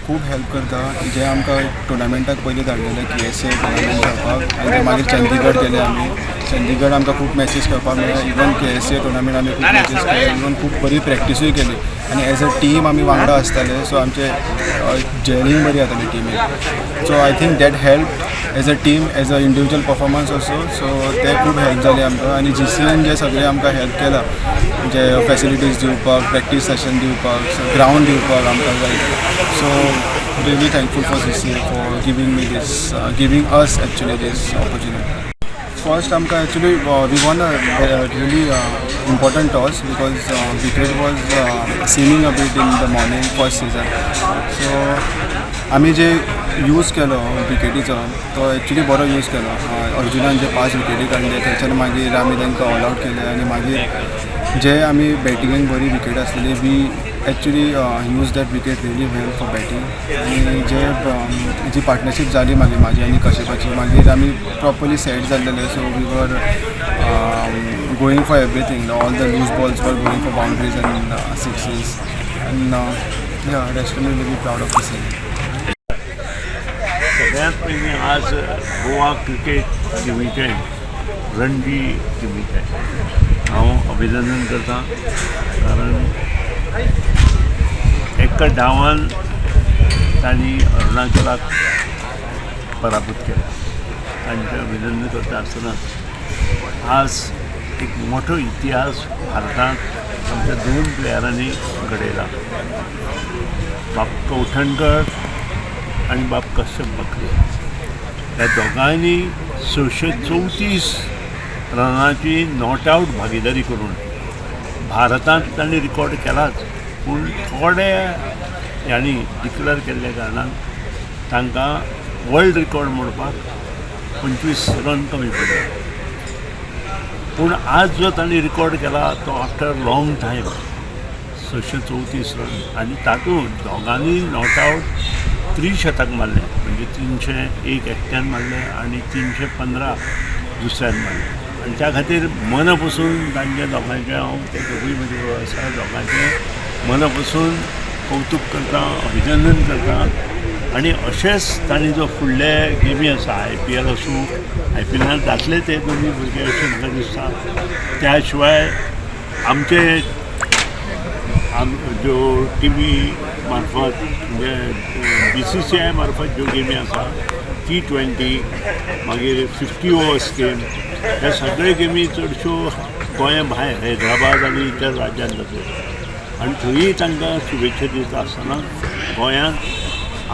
खूब हेल्प करता. जे आमकां टुर्नामेंटाक पयलीं धाडलेले केएसए टुर्नामेंट खेळपाक आनी ते मागीर चंदीगड गेले आमी. चंदीगड आमकां खूब मॅचीस खेळपाक मेळ्ळे. इवन केएसए टुर्नामेंट आमी खूब मॅचीस खेळ्ळे. इवन खूब बरी प्रॅक्टिसूय केली आनी एज अ टीम आमी वांगडा आसताले, सो आमचे जेलिंग बरी जाताली टिमीक. So I think that help as a team, as a individual performance also. So ते खूब हेल्प जाली आमकां. आनी जीसीएन जे सगळे आमकां हेल्प केला, जे फॅसिलिटीज दिवपाक, प्रॅक्टीस सेशन दिवपाक, ग्रावंड दिवपाक आमकां जाय. So really thankful for GCA for giving me this, giving us actually this opportunity. First आमकां actually we won a really important toss because wicket was seaming a bit in the morning, first session. So आमी जे use केलो विकेटीचो, तो actually बरो use केलो. अर्जुनान जे पांच विकेटी काडले, थंयच्यान मागीर आमी तांकां ऑल आवट केले आनी मागीर जे आमी बॅटिंगेक बरी विकेट आसलेली, we actually use that wicket really well for batting. आनी जे जी पार्टनरशीप जाली मागीर म्हाजी आनी कश्यपाची, मागीर आमी प्रॉपरली सेट जाल्लेले. So we were going for everything. All the loose balls were going for boundaries and sixes, and yeah, rest I'm really proud of the same. सगळ्यात पयलीं आज गोवा क्रिकेट टिमीचें, रणजी टिमीचें हांव अभिनंदन करता, कारण एका डावान तांणी अरुणाचलाक पराभूत केला. तांचें अभिनंदन करता आसतना आज एक मोठो इतिहास भारतांत आमच्या दोन प्लेयरांनी घडयला, बाब कवठणकर आनी बाब कश्यप बकरे. ह्या दोगांयनी 634 रनाची not out भागिदारी करून भारतांत तांणी रिकॉर्ड केलाच, पूण थोडे ह्यांनी डिक्लेअर केल्ल्या कारणान तांकां वर्ल्ड रिकॉर्ड मोडपाक 25 रन कमी पडले. पूण आज जो तांणी रिकॉर्ड केला तो आफ्टर लाँग टायम 634 रन आनी तातूंत दोगांनी not out त्रिशतक मारलें, म्हणजे 301 एकट्यान मारलें आनी 315 दुसऱ्यान मारलें. आनी त्या खातीर मना पसून तांच्या दोगांचें हांव, ते दोगूय म्हजे बरोबर आसा, दोगांचें मना पसून कौतूक करता, अभिनंदन करता. आनी अशेंच तांणी जो फुडले गेमी आसा, आयपीएल आसूं, आयपीएलान जातले ते दोनूय भुरगे अशें म्हाका दिसता. त्या शिवाय आमचे ज्यो टिमी मार्फत, म्हणजे बीसीसीआय मार्फत ज्यो गेमी आसा, टी20, मागीर 50 ओवर्स गेम, ह्या सगळे गेमी चडश्यो गोंया भायर हैदराबाद आनी इतर राज्यांत जातल्यो आनी थंयूय तांकां शुभेच्छा दिता आसतना गोंयांत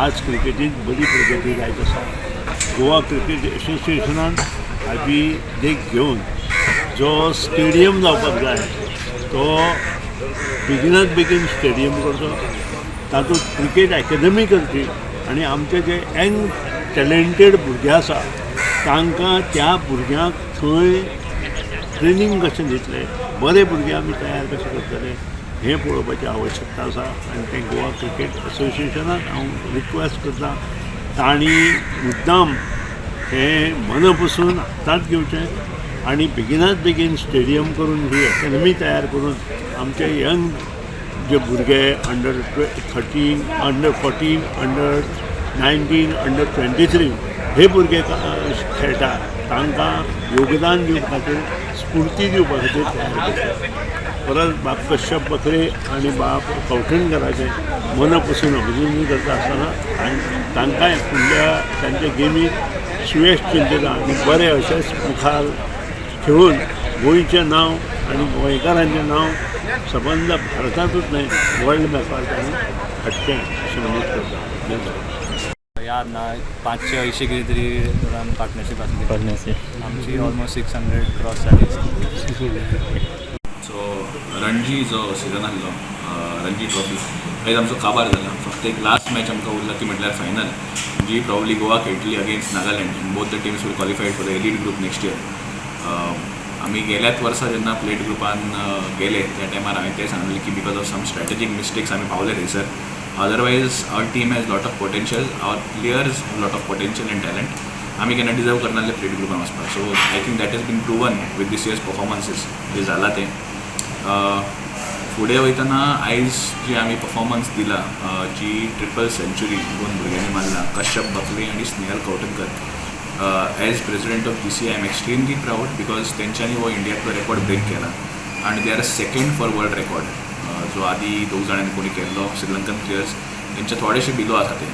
आज क्रिकेटींत बरी प्रगती जायत आसा. गोवा क्रिकेट एसोसिएशनान हाजी देख घेवन जो स्टेडियम जावपाक जाय तो बेगिनात बेगीन स्टेडियम करचो, तातूंत क्रिकेट एकेडमी करची आनी आमचे जे यंग टॅलेंटेड भुरगे आसा तांकां, त्या भुरग्यांक थंय ट्रेनींग कशें दितले, बरे भुरगे आमी तयार कशे करतले हें पळोवपाची आवश्यकता आसा. आनी तें गोवा क्रिकेट एसोसिएशनाक हांव रिक्वेस्ट करता, तांणी मुद्दाम हें मना पसून हातांत घेवचें आनी बेगिनात बेगीन स्टेडियम करून ही एकेडमी तयार करून आमचे यंग जे भुरगे under 13, under 14, under 19, under 23 हे भुरगे खेळटा, तांकां योगदान दिवपा खातीर, स्फूर्ती दिवपा खातीर तयार करचे. परत बाब कश्यप बकरे आनी बाब कवठणकराचें मना पसून अभिनंदन करता आसतना तांकांय फुडल्या तांच्या गेमीक सुयेश चिंतता आनी बरे अशेंच मुखार खेळून गोंयचें नांव आनी गोंयकारांचें नांव सबंद भारतांतूच न्हय, वर्ल्ड मॅपार तांणी हाडचें अशें उमेद करता. धन्यवाद. याद ना, 580 कितें तरी रन पार्टनरशीप आसली. पार्टनरशीप. आमची ऑलमोस्ट 600 क्रॉस जाली आसतली. सो रणजी जो सिजन आसलो, रणजी ट्रॉफी, आयज आमचो काबार जाला. फक्त एक लास्ट मॅच आमकां उरला, ती म्हटल्यार फायनल, जी प्रॉब्ली गोवा खेळटली against Nagaland and both the teams will qualified for the elite group next year. आमी गेल्याच वर्सा जेन्ना प्लेट ग्रुपान गेले, त्या टायमार हांवें तें सांगलें की because of some strategic mistakes आमी पावले थंयसर. Otherwise our team has lot of potential, our players have lot of potential and talent. आमी केन्ना डिजर्व करनासले प्लेट ग्रुपान वचपाक. So I think that has been proven with this year's performances, जे जाला तें. फुडें वयतना आयज जी आमी परफॉर्मन्स दिला, जी ट्रिपल सेंच्युरी दोन भुरग्यांनी मारला, कश्यप बकले आनी Snehal Kavathankar, as president of GCA I am extremely proud because तेंच्यांनी हो इंडियांतलो रेकॉर्ड ब्रेक केला आनी they are second for world record, जो आदी दोग जाणांनी कोणी केल्लो श्रीलंकन प्लेयर्स, तेंच्या थोडेशे बिलो आसा ते.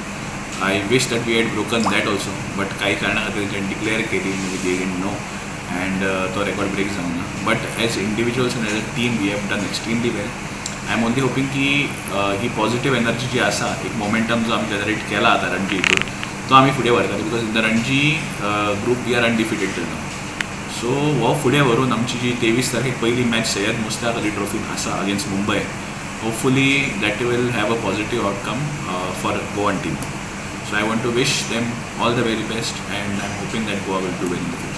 I wish that we had broken that also, but काही कारणा खातीर तेंच्यांनी डिक्लेअर केली, maybe they didn't know, and तो रेकॉर्ड ब्रेक जावंक ना. But as individuals and as a team we have done extremely well. I am only hoping की ही positive energy जी आसा, एक मोमेंटम जो आमी जनरेट केला आतां रणजी हितून, तो आमी फुडें व्हरतले because in the Ranji group we are undefeated till now. So हो फुडें व्हरून आमची जी 23 तारखेक पयली मॅच सय्यद मुश्ताक अली ट्रॉफीन आसा against Mumbai, hopefully that will have a positive outcome for Goan team. So I want to wish them all the very best and I am hoping that Goa will do well in the future.